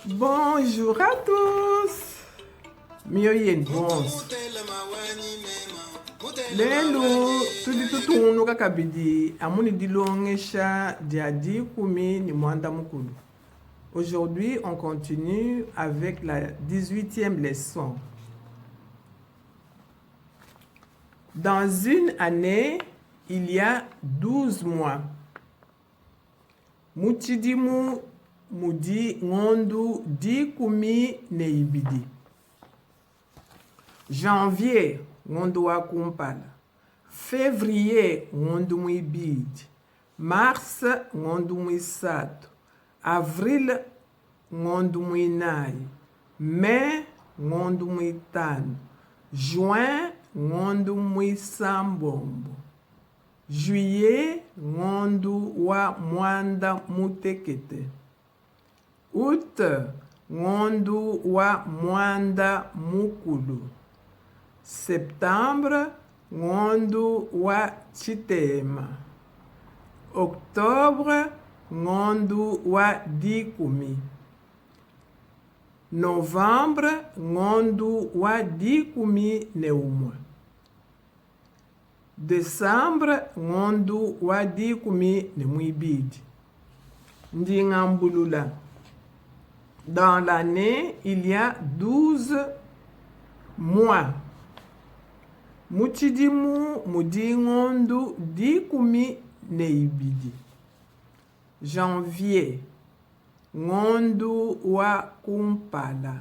Bonjour à tous mioyo yenu bonso lelu tudi tutungunuka kabidi amu ne dilongesha dia dikumi ne muanda mukulu aujourd'hui on continue avec la 18e leçon dans une année il y a 12 mois Mu tshidimu mudi ngondu 12. Janvier, ngondu wa kumpala, Fevrier, ngondu muibidi, Mars, ngondu muisatu, Avril, ngondu muinayi, Mai, ngondu muitanu, Juin, ngondu muisambombo. Juillet ngondu wa muanda mutekete. Août ngondu wa muanda mukulu. Septembre ngondu wa tshitema. Octobre ngondu wa dikumi. Novembre ngondu wa dikumi ne umue. Decembre ngondu wa 12. Ndi ngambulula. Dans l'annee, il y a 12 mois. Mu tshidimu mudi ngondu 12. Janvier, ngondu wa kumpala.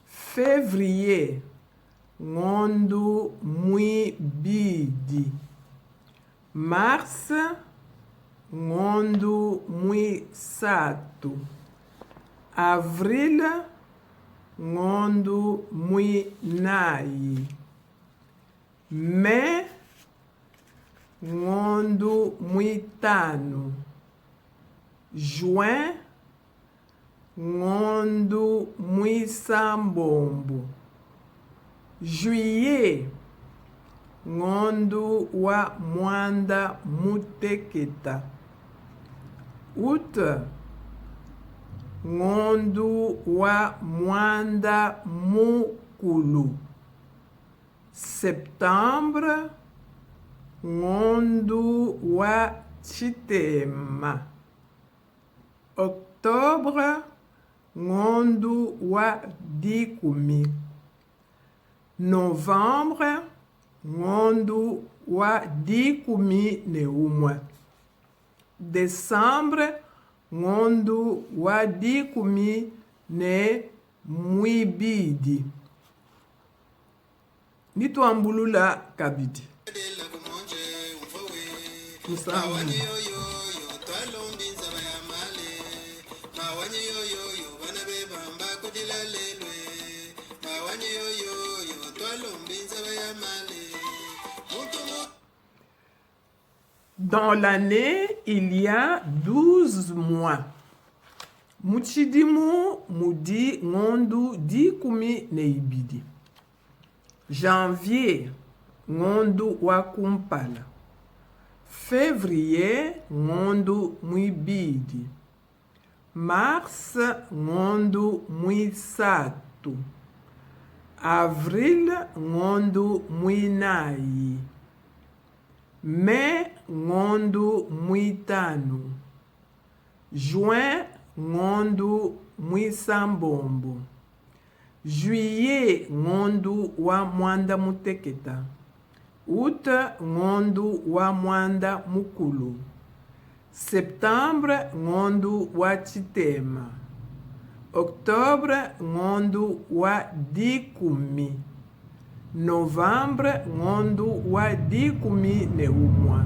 Fevrier, ngondu muibidi. Mars, ngondu muisatu. Avril, ngondu muinayi. Mai, ngondu muitanu. Juin, Ngondu muisambombo, juillet, ngondu wa muanda muteketa, août, ngondu wa muanda mukulu, septembre, ngondu wa tshitema. Octobre ngondu wa dikumi. Novembre ngondu wa dikumi ne umue. Decembre ngondu wa dikumi ne muibidi. Nituambulula kabidi. Musangu. Dans l'annee, il y a 12 mois. Mu tshidimu mudi ngondu 12. Janvier, ngondu wa kumpala. Fevrier, ngondu muibidi. Mars, ngondu muisatu. Avril, ngondu muinayi. Mai, ngondu muitanu. Juin, ngondu muisambombo. Juillet, ngondu wa muanda muteketa. Août, ngondu wa muanda mukulu. Septembre, ngondu wa tshitema. Octobre, ngondu wa dikumi. Novembre, ngondu wa dikumi ne umua.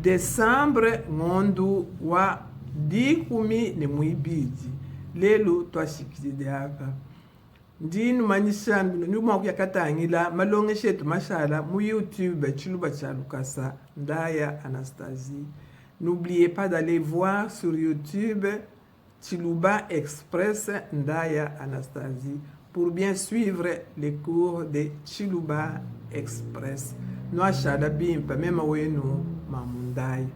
Decembre, ngondu wa dikumi ne muibidi. Lelu tuashikidile apa. Ndi numanyisha nudi mua kuya katangila malongesha etu mashala mu YouTube Tshiluba tshia lukasa Ndaya Anastasie. N'oubliez pas d'aller voir sur YouTube Tshiluba Express Ndaya Anastasie pour bien suivre les cours de Tshiluba Express. Nuashala bimpa mema wenu Mamu Ndaya.